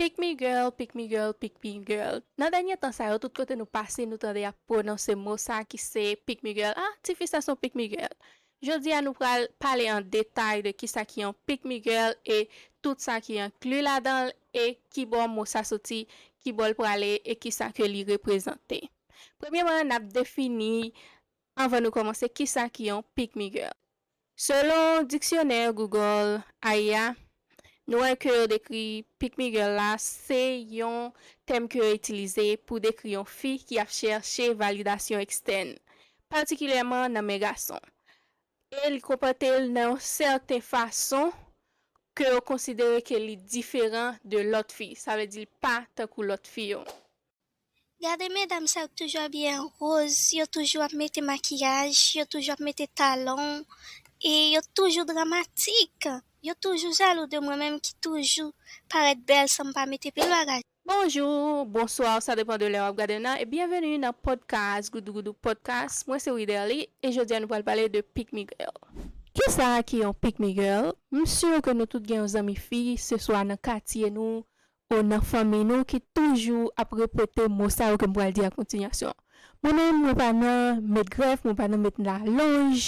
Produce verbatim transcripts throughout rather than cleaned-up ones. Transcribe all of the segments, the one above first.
Pick me girl, pick me girl, pick me girl. Nan dènye tan sa yo, tout kote nou pase, nou tande y ap pwononse mo sa ki se pick me girl. Ah, tifi sa se yon pick me girl. Jodi a, nou pral pale an detay de kisa ki yon pick me girl e tout sa ki enkli ladan l e ki bò mo sa soti, ki bò l prale e kisa ke li reprezante. Premyèman, n ap defini, anvan nou kòmanse, kisa ki yon pick me girl. Selon diksyonè Google A I a, nou wè ke yo dekri pick me girl la, se yon tèm ke yo itilize pou dekri yon fi ki ap chèche validasyon ekstèn, patikilyèman nan men gason. E li konpòte l nan yon sèten fason ke yo konsidere ke li diferan de lòt fi. Sa vle di l pa tankou lòt fi yo. Gade medam sa yo k toujou abiye an woz, yo toujou ap mete makiyaj, yo toujou ap mete talon, e yo toujou dramatik. Yo toujou jalou de mwen menm ki toujou parèt bèl san m pa mete pil bagay. Bonjou, bonswa, sa depan de lè w ap gade n nan, e byenveni nan podcast Goudougoudou Podcast. Mwen se Widerly, e jodi a nou pral pale de pick me girl. Kisa ki yon pick me girl? M si ke nou tout gen yon zanmi fi, se swa nan katye nou, ou nan fanmi nou ki toujou ap repete mo sa yo ke m pral di a kontinyasyon. Mwen menm, mwen pa nan met grèf, mwen pa nan met lalonj,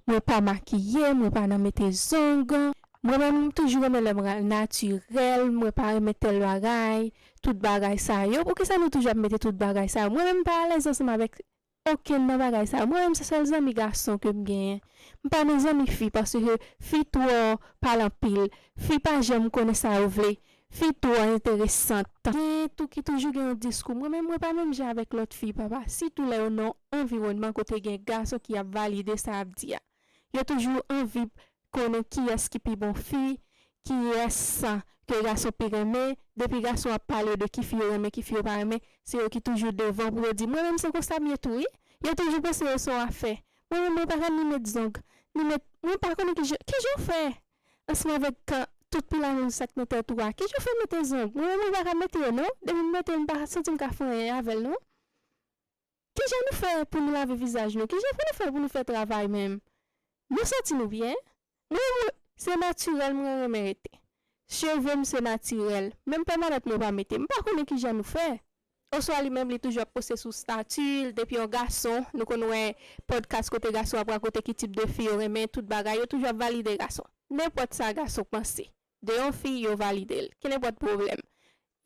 mwen pa makiye, mwen pa nan mete zong. Mwen menm, m toujou renmen lè m ra-, natirèl, mwen pa renmen tèl bagay, tout bagay sa yo. Poukisa nou toujou ap mete tout bagay sa yo? Mwen menm, m pa alèz ansanm avèk okenn nan bagay sa yo. Mwen menm, se sèl zanmi gason ke m genyen. M pa nan zanmi fi, paske fi twò pale anpil. Fi pa janm konnen sa yo vle. Fi twò enteresant. Gen tou ki toujou gen yon diskou. Mwen menm, mwen pa menm jan avèk lòt fi, papa. Sitou lè yo nan yon anviwònman kote gen gason ki ap valide sa y ap di a. Yo toujou anvi konnen kiyès ki pi bon fi, kiyès ke gason pi renmen. Depi gason ap pale de ki fi yo renmen, ki fi yo pa renmen, se yo ki toujou devan pou yo di, mwen menm se konsa m ye tou wi. Yo toujou panse yo se yon afè. Mwen menm mwen pa ka ni met zong, ni met, mwen pa konnen kijan, kijan w fè ansanm avèk kan, tout pil lalonj sa k nan tèt ou a. Kijan w fè mete zong? Mwen menm mwen pa ka mete yo non. Depi m mete yo, m pa santi m ka fè anyen avè l non. Kijan nou fè pou nou lave vizaj nou? Kijan pou nou fè pou nou fè travay menm? Nou santi nou byen? Mwen, mwen, se natirèl mwen renmen rete. Cheve m se natirèl. Menm pèmanant mwen pa mete. M pa konnen kijan nou fè. Oswa li menm li toujou ap poste sou stati l, depi yon gason, nou konn wè podcast kote gason ap rakonte ki tip de fi yo renmen, tout bagay, yo toujou ap valide gason. Nenpòt sa gason panse de yon fi, yo valide l. Ki nenpòt pwoblèm.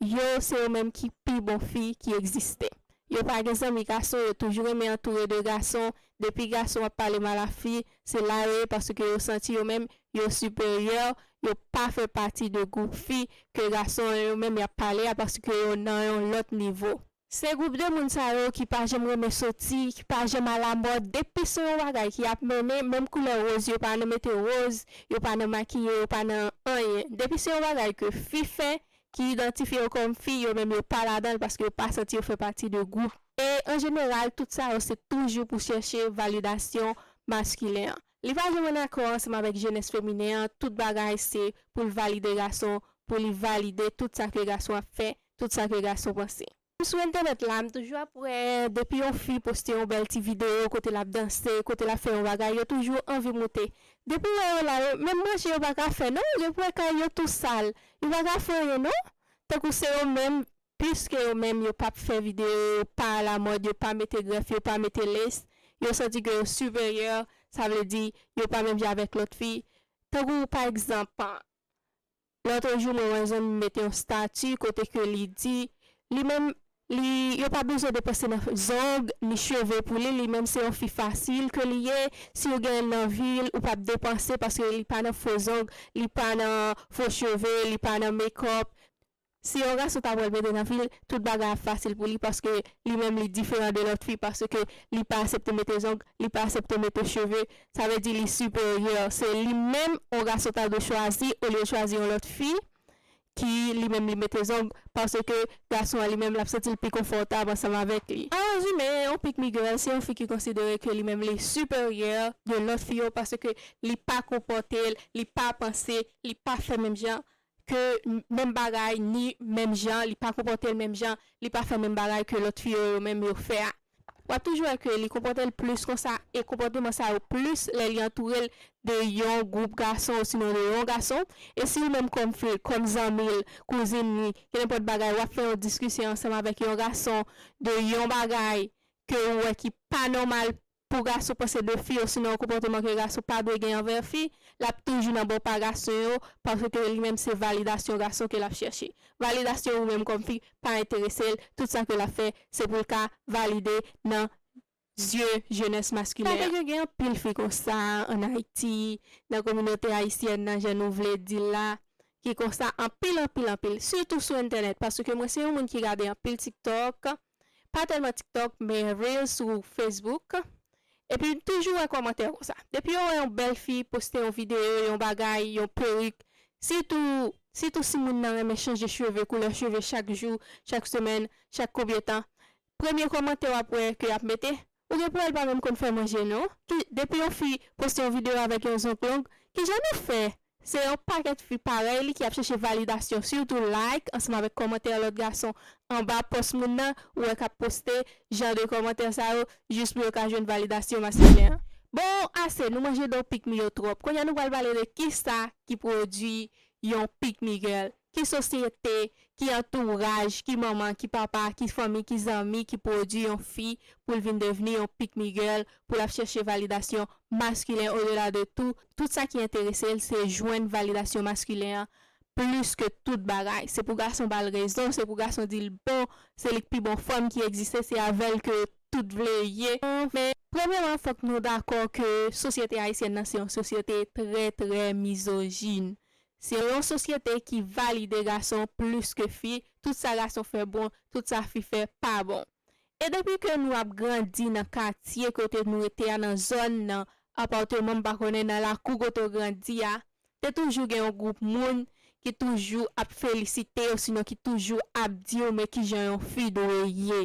Yo se yo menm ki pi bon fi ki egziste. Yo pa gen zanmi gason, yo toujou renmen antoure de gason. Depi gason ap pale mal a fi, se la yo ye paske yo santi yo menm yo siperyè, yo pa fè pati de gwoup fi ke gason yo menm y ap pale a paske yo nan yon lòt nivo. Se gwoup de moun sa yo ki pa janm renmen soti, ki pa janm alamòd. Depi se yon bagay ki ap mennen, menm koulè woz, yo pa nan mete woz, yo pa nan makiye, yo pa nan anyen. Depi se yon bagay ke fi fè, ki idantifye yo kòm fi, yo menm yo pa ladan l paske yo pa santi yo fè pati de gwoup. E an jeneral, tout sa yo se toujou pou chèche validasyon maskilen an. Li pa janm annakò ansanm avèk jenès feminen an, tout bagay se pou l valide gason, pou li valide tout sa ke gason ap fè, tout sa ke gason panse. M sou entènèt la, m toujou ap wè depi yon fi poste yon bèl ti videyo kote l ap danse, kote l ap fè yon bagay, yo toujou anvi moute. Depi w wè yo la, yo, menm manje yo pa ka fè non, depi w wè kay yo tou sal, yo pa ka fè anyen non. Tankou se yo menm, piske yo menm yo p ap fè videyo, yo pa alamòd, yo pa mete grèf, yo pa mete lace, yo santi ke yo siperyè, sa vle di yo pa menm jan avèk lòt fi. Tankou pa egzanp, lòt jou mwen wè yon zanmi m mete yon stati kote ke li di, li menm, li, yo pa bezwen depanse nan zong ni cheve pou li, li menm se yon fi fasil ke li ye, si w genyen l nan vi l, ou p ap depanse paske li pa nan fo zong, li pa nan fo cheve, li pa nan makeup. Si yon gason ta pral mete nan vi l, tout bagay ap fasil pou li paske li menm li diferan de lòt fi paske li pa aksepte mete zong, li pa aksepte mete cheve, sa vle di li siperyè. Se li menm yon gason ta dwe chwazi olye l chwazi yon lòt fi ki li menm li mete zong paske gason an li menm l ap santi l pi konfòtab ansanm avèk li. An rezime, yon pick me girl se yon fi ki konsidere ke li menm li siperyè de lòt fi yo paske li pa konpòte l, li pa panse, li pa fè menm jan ke menm bagay, ni menm jan, li pa konpòte l menm jan, li pa fè menm bagay ke lòt fi yo, yo menm yo fè a. w ap toujou wè ke li konpòte l plis konsa, e konpòteman sa yo plis lè li antoure l de yon gwoup gason osinon de yon gason. E si ou menm kòm fi, kòm zanmi l, kouzin li, kenenpòt bagay, w ap fè yon diskisyon ansanm avèk yon gason de yon bagay ke ou wè ki pa nòmal pou gason panse de fi, osinon yon konpòteman ke gason pa dwe gen anvè fi, l ap toujou nan bò pa gason yo, paske li menm se validasyon gason ke l ap chèche. Validasyon ou menm kòm fi pa enterese l, tout sa ke l ap fè, se pou l ka valide nan zye jenès maskilen an. Gen anpil fi konsa ann Ayiti, nan kominote ayisyèn nan, jan nou vle di l la, ki konsa anpil, anpil, anpil, sitou sou entènèt, paske mwen se yon moun ki gade anpil TikTok, pa tèlman TikTok, men Reels sou Facebook, epi m toujou wè kòmantè konsa. Depi yo wè yon bèl fi poste yon videyo, yon bagay, yon perik, sitou, sitou si moun nan renmen chanje cheve, koulè cheve chak jou, chak semèn, chak konbyen tan, premye kòmantè w ap wè ke y ap mete, ou gen pou wè l pa menm konn fè manje non. Ki, depi yon fi poste yon videyo avèk yon zong long, kijan nou fè? Se yon pakèt fi parèy li ki ap chèche validasyon, sitou like ansanm avèk kòmantè lòt gason anba pòs moun nan, ou wè k ap poste jan de kòmantè sa yo, jis pou yo ka jwenn validasyon maskilen an. Bon, ase, nou manje do pikmi yo twòp. Kounye a nou pral pale de kisa ki pwodui yon pick me girl. Ki sosyete, ki antouraj, ki manman, ki papa, ki fanmi, ki zanmi ki pwodui yon fi pou l vin devni yon pick me girl, pou l ap chèche validasyon maskilen odela de tou. Tout sa ki enterese l, se jwenn validasyon maskilen an plis ke tout bagay. Se pou gason ba l rezon, se pou gason di l bon, se li k pi bon fanm ki egziste, se avè l ke tout vle ye. Men, premyèman, fòk nou dakò ke sosyete ayisyèn nan se yon sosyete trè, trè mizojin. Se yon sosyete ki valide gason plis ke fi. Tout sa gason fè bon, tout sa fi fè pa bon. E depi ke nou ap grandi nan katye kote nou rete a, nan zòn, nan apatman, m pa konnen, nan lakou kote w grandi a, te toujou gen yon gwoup moun ki toujou ap felisite w, osinon ki toujou ap di w men kijan yon fi dwe ye.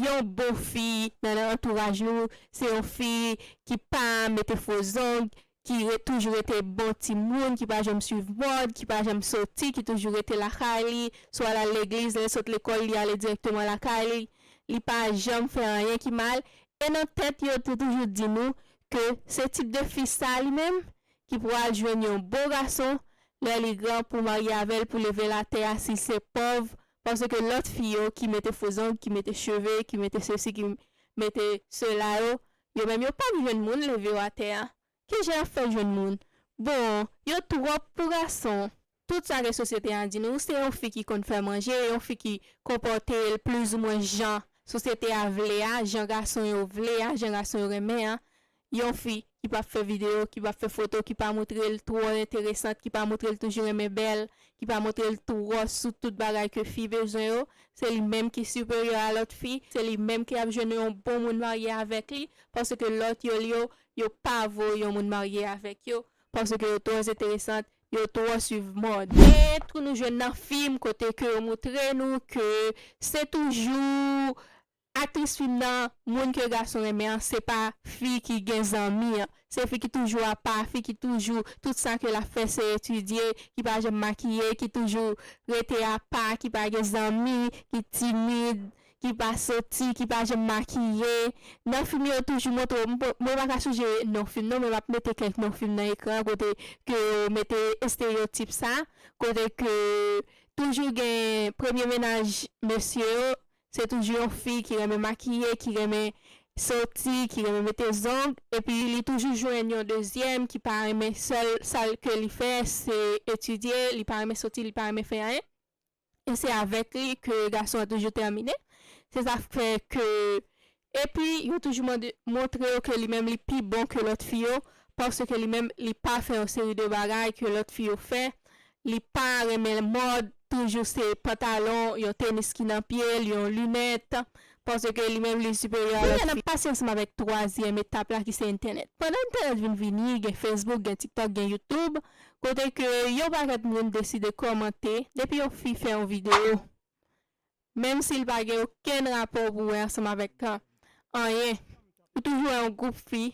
Yon bon fi nan, nan antouraj nou, se yon fi ki pa mete fo zong, ki re-, toujou rete bon timoun, ki pa janm swiv mòd, ki pa janm soti, ki toujou rete lakay li, swa l al legliz, lè l sot lekòl, li ale dirèkteman lakay li, li pa janm fè anyen ki mal. E nan tèt yo, te toujou di nou ke se tip de fi sa li menm ki pral jwenn yon bon gason lè li gran pou marye avè l, pou leve l atè a, si l se pòv, paske lòt fi yo ki mete fo zong, ki mete cheve, ki mete sesi, ki mete sela yo, yo menm yo p ap jwenn moun leve yo atè a. Kijan y ap fè jwenn moun? Bon, yo twòp pou gason. Tout sa ke sosyete a di nou, se yon fi ki konn fè manje, yon fi ki konpòte l plizoumwen jan sosyete a vle a, jan gason yo vle a, jan gason yo renmen an. Yon fi ki p ap fè videyo, ki p ap fè foto, ki pa montre l twò enteresant, ki pa montre l toujou renmen bèl, ki pa montre l twò sou tout bagay ke fi bezwen yo. Se li menm ki siperyè a lòt fi, se li menm ki ap jwenn yon bon moun marye avèk li, paske lòt yo, yo, yo pa vo yon moun marye avèk yo, paske yo twò enteresant, yo twò swiv mòd. E tou nou jwenn nan fim kote ke yo montre nou ke se toujou aktris fim nan, moun ke gason renmen an, se pa fi ki gen zanmi an. Se fi ki toujou apa, fi ki toujou, tout sa ke l ap fè se etidye, ki pa janm makiye, ki toujou rete apa, ki pa gen zanmi, ki timid, ki pa soti, ki pa janm makiye. Nan fim yo toujou montre w, m p-, mwen pa ka sijere non fim non, men m ap mete kèk non fim nan ekran an kote ke yo mete estereyotip sa, kote ke toujou gen premye mennaj mesye yo, se toujou yon fi ki renmen makiye, ki renmen soti, ki renmen mete zong, epi li toujou jwenn yon dezyèm ki pa renmen, sèl sa ke li fè, se etidye, li pa renmen soti, li pa renmen fè anyen. E se avèk li ke gason an toujou tèmine. Se sa k fè ke, epi yo toujou mande, montre yo ke li menm li pi bon ke lòt fi yo, paske li menm li pa fè yon seri de bagay ke lòt fi yo fè. Li pa renmen mòd, toujou se pantalon, yon tenis ki nan pye l, yon linèt, paske li menm li siperyè a lòt fi. Kounye a n ap pase ansanm avèk twazyèm etap la ki se entènèt. Pandan entènèt vin vini, gen Facebook, gen TikTok, gen YouTube, kote ke yon pakèt moun deside kòmante, depi yon fi fè yon videyo, menm si l pa gen okenn rapò pou wè ansanm avèk, a, anyen, ou toujou wè yon gwoup fi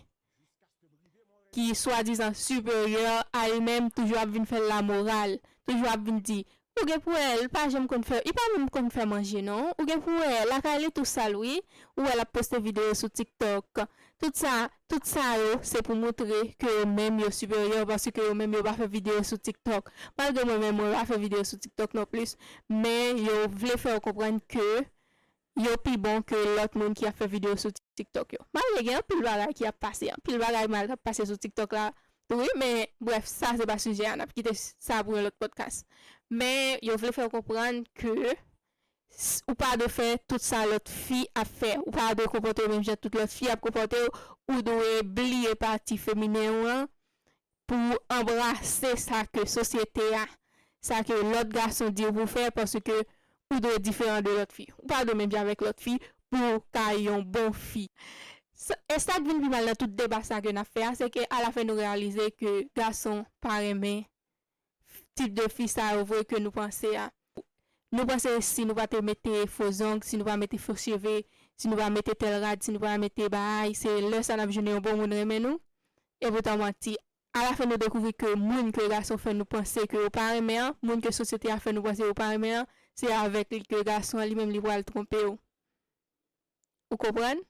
ki swadizan siperyè a li menm, toujou ap vin fè l lamoral, toujou ap vin di, Ou gen pou wè, li pa janm konn fè, li pa menm konn fè manje non. Ou gen pou wè, lakay li tou sal wi. Ou wè l ap poste videyo sou TikTok. Tout sa, tout sa yo, se pou montre ke yo menm yo siperyè, paske yo menm yo pa fè videyo sou TikTok. Malgre mwen menm, mwen pa fè videyo sou TikTok non plis. Men yo vle fè w konprann ke yo pi bon ke lòt moun ki ap fè videyo sou TikTok yo. Malgre gen anpil bagay ki ap pase, anpil bagay mal k ap pase sou TikTok la tou wi, men brèf, sa se pa sijè a, n ap kite sa pou yon lòt podcast. Men yo vle fè w konprann ke s- ou pa dwe fè tout sa lòt fi ap fè. Ou pa dwe konpòte w menm jan tout lòt fi ap konpòte w. Ou dwe bliye pati feminen w an pou anbrase sa ke sosyete a, sa ke lòt gason di w pou fè, paske ou dwe diferan de lòt fi. Ou pa dwe menm jan avèk lòt fi pou w ka yon bon fi. Sa- E sa k vin pi mal nan tout deba sa ke n ap fè a, se ke alafen nou reyalize ke gason pa renmen tip de fi sa yo vre ke nou panse a. Nou panse si nou pa te mete fo zong, si nou pa mete fo cheve, si nou pa mete tèl rad, si nou pa mete bagay, se lè sa n ap jwenn yon bon moun renmen nou. E poutan manti. Alafen nou dekouvri ke moun ke gason fè nou panse ke yo pa renmen an, moun ke sosyete a fè nou panse yo pa renmen an, se avèk li ke gason an li menm li pral twonpe w. Ou konprann?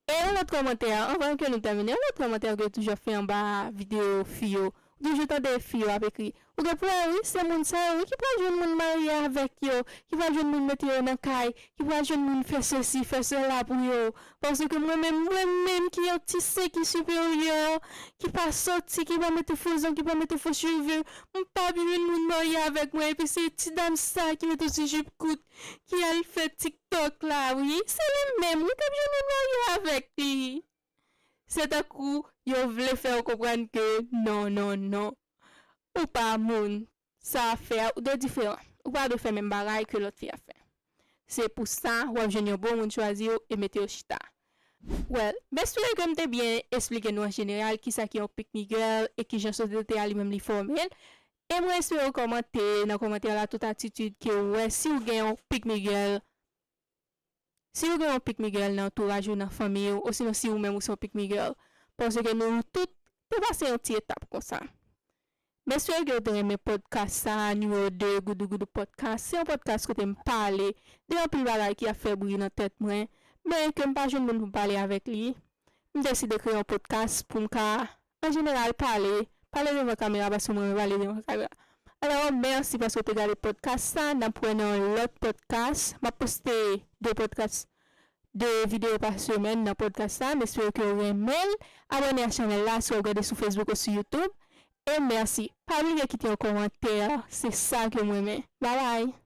E yon lòt kòmantè, anvan ke nou tèmine, yon lòt kòmantè ke yo toujou ap fè anba videyo fi yo. Ou toujou tande fi yo ap ekri. Ou gen pou wè wi, se moun sa yo wi ki pral jwenn moun marye avèk yo, ki pral jwenn moun mete yo nan kay, ki pral jwenn moun fè sesi, fè sela pou yo. Paske mwen menm, mwen menm ki yon ti sen ki siperyè, ki pa soti, ki pa mete fo zong, ki pa mete fo cheve, m p ap jwenn moun marye avèk mwen. Epi se ti dam sa ki mete yon ti jip kout, ki al fè TikTok la wi. Se li menm wi k ap jwenn moun marye avèk li. Se tankou yo vle fè w konprann ke non, non, non. Ou pa moun. Sa ap fè a, ou dwe diferan. Ou pa dwe fè menm bagay ke lòt fi ap fè. Se pou sa, w ap jwenn yon bon moun chwazi w e mete w chita. Well, m espere ke m te byen esplike nou an jeneral kisa ki yon pick me girl e kijan sosyete a li menm li fòme l. E mwen espere w kòmante nan kòmantè la tout atitid ke w wè si w gen yon pick me girl. Si w gen yon pick me girl nan antouraj ou, nan fanmi w, osinon si ou menm ou se yon pick me girl. Paske nou tout te pase yon ti etap konsa. M espere ke w te renmen podcast sa, nimewo de Goudougoudou Podcast. Se yon podcast kote m pale de anpil bagay ki ap fè bri nan tèt mwen, men ke m pa jwenn moun pou m pale avèk li. M deside kreye yon podcast pou m ka, an jeneral, pale, pale devan kamera, paske mwen renmen pale devan kamera. Alò, mèsi paske w te gade podcast sa. N ap wè nan yon lòt podcast. M ap poste de podcast, de videyo pa semèn nan podcast sa. M espere ke w renmen l. Abòne a chanèl la si w ap gade sou Facebook ou sou YouTube. E mèsi. Pa bliye kite yon kòmantè. Se sa ke m renmen. Bye bye.